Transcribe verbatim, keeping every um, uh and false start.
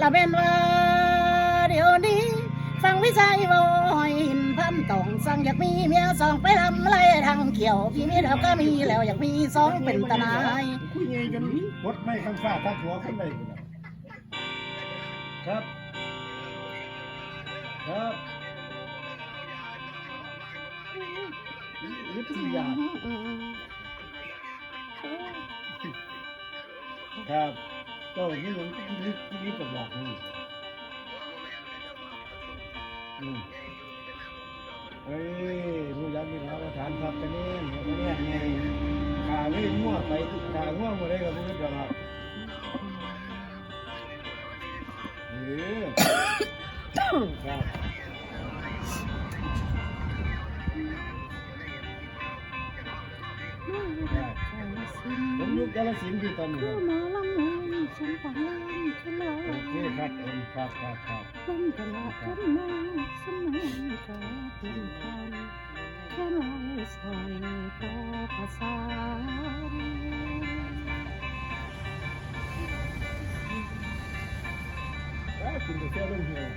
ถ้าแม่นว่าเดี๋ยวนี้ฟังวิชาอีโวหอยหินพันตองสั่งอยากมีเมียสองไปทำไรทางเขียวพี่มีแล้วก็มีแล้วอยากมีสองเป็นตาหนาย คุยไงกันนี่ กดไม่ข้างฟ้าทักหัวคนใดคนนั้นครับ ครับวิทยาครับเจ้านี่ยังนี่นี่กับหลักนี่อืมเอ้ยรู้จักนี่แล้วมาถามครับกันนี่มาเนี่ยไงขาเล่นมั่วไปขาง่วงหมดเลยกับพวกเจ้า เออครับครับผมยุคกาลสินธุ์ที่ตอนนี้ครับ มาลำเมืองฉันของเล่นฉันเลย โอเคครับผมครับครับครับ ลมตลอดฉันมาฉันมาก็เป็นพันฉันเลยสอยก็ประสาน เอ้ยกินกาแฟลงเหี่ยว